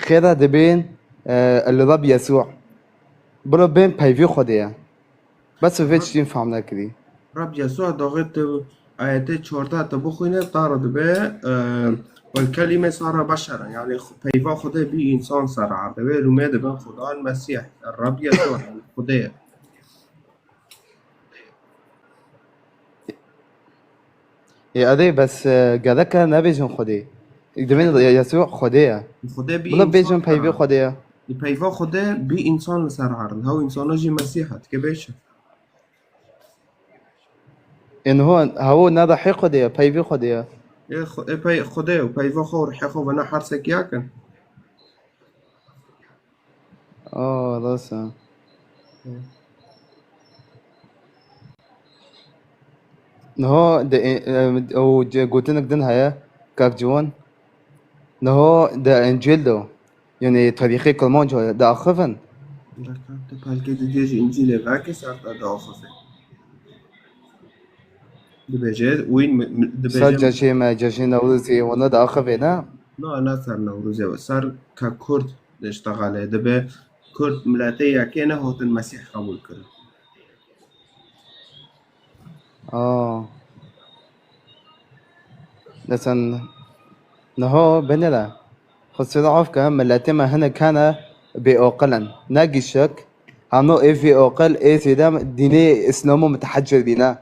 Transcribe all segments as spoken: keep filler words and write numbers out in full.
Qêra dibên, e, li Reb Yesû. Biro bên peyvî Xwedê ye. Bes vê tiştî fam nekirî. Reb Yesû daxê tu ayetê çardeh tu bixwîne, ta re dibe, e, "Wal kelîme sara beşeren", yani peyva Xwedê bî însan ser erdê. Wê Rûmê dibin Xudan Mesîh, Reb Yesû, yani Xwedê ye. Ê, erê, bes, e, gerek e nebêjin Xwedê. Divên Yesû Xwedê ye. Xwedê bî Bila însan bêjin peyvê ser Xwedê ye. Ê, peyva Xwedê bî însan li ser erdê. Hew însana jî Mesîh e, dike bêje. Ê, niho, hewo ne ruhê Xwedê ye, peyvê Xwedê ye. Ê, xwe-, ê, pey-, Xwedê û peyva xwe û ruhê xwe vana hersekî yakin. Aa, rast e. Niha di, e, e, û ce-, gotinek din heye, kak Ciwan. Niha di Encîl de, yanî tarîxê Kirmanc de diaxivin. Belkî tu pelkê didê ji Încîlê veke ser te diaxive. Dibêje, wî mi-, mi-, dibêje Ser cejê me, cejê Newrozê, wana diaxivê, ne? Na, ne ser Newrozê, ser ke Kurd diştexele, dibe Kurd miletê yekê ne hatin Mesîh qebûl kirin. Aa. Desen niha binêre. Xwesê de af ke, miletê me hinek hene bêaqil in. Ne gişek, hemno ê bêaqil, ê zêde dînê Îslamê mutehecir bîne.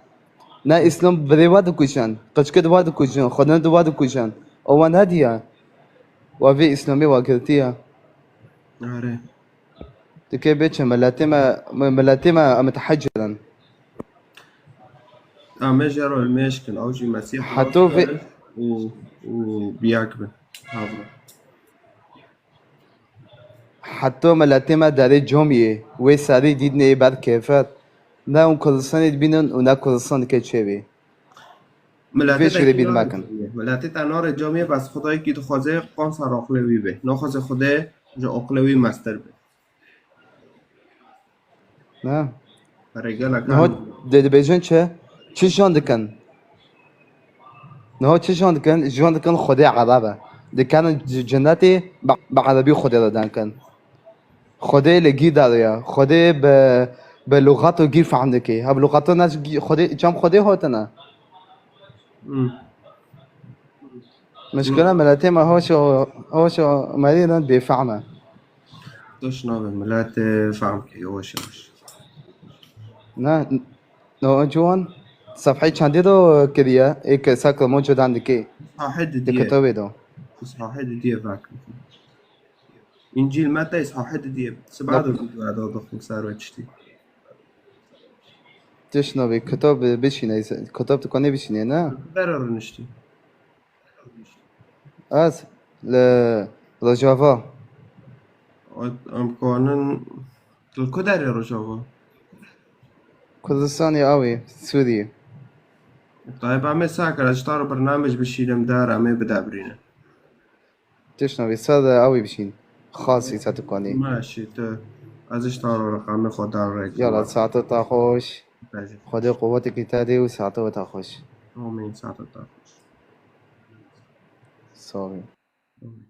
Ne Îslam birê we dikujin, qiçkê di we dikujin, xwedin di we dikujin. O we nediye. We vê Îslamê we girtiye. Are. Dike bê çi miletê me, mi-, miletê me em mutehecir in. Em ê jê re mêş kin, ew jî Mesîh Heto vê û, û biyak bin. Havre. Heto miletê me derê comiyê, wê serî dîtnê ber kêfet. Ne hûn Kurdistanê dibînin û ne Kurdistan dike çêbê. Miletê Vê te şirê bîr nare mekin. Comiyê. Miletê te nare comiyê, bes Xwedayekî dixwaze qansa aqilê wî be. Naxwaze Xwedê ji aqilê wî mestir be. Ne? Perê gelek Niha an. Dê dibêjin çi? Çi jan dikin? Niha çi jan dikin? Jan dikin Xwedê Ereb e. Dikarin c-, cennetê bi, bi erebî Xwedê re dankin. Xwedê li gî dariya. Xwedê bi, bi lûxato gî fehm dike. Hev lûxato ne ji gî-, Xwedê, çem Xwedê hatine. Hmm. Mişkila miletê me hoş û, hoş û merî ne bêfehm e. Tişt nabe, milet, e, fehm ke yavaş yavaş. Ne, no, ciwan, sefheyê çendê de kiriye, ê ke sekre mo cudan dike. Sahê Di didiye. Kitabê de. Sahê didiye vek. Încîl Metey sahê didiye. Siba de video da dixin ser ve tiştî. Tişt nabe, kitab bişîne, kitab tu kanê bişîne, ne? Vera rûniştî. Ez li Rojava. Em kanin li ku derê Rojava? Kurdistanê awê, Sûriyê. Tayyip, em ê sehkir, ez ji te re bernamej bişînim der, em ê bidebrînin. Tişt navê ser de awê bişîn. Xasî ser tu kanî. Meşî tu. Ez ji te re reqamê xwe dar rek. Yala, saeta te xweş. Bejê. Xwedê quwetekî te dê û saeta we te xweş. Amîn, saeta te xweş. Sağ ol. Amîn.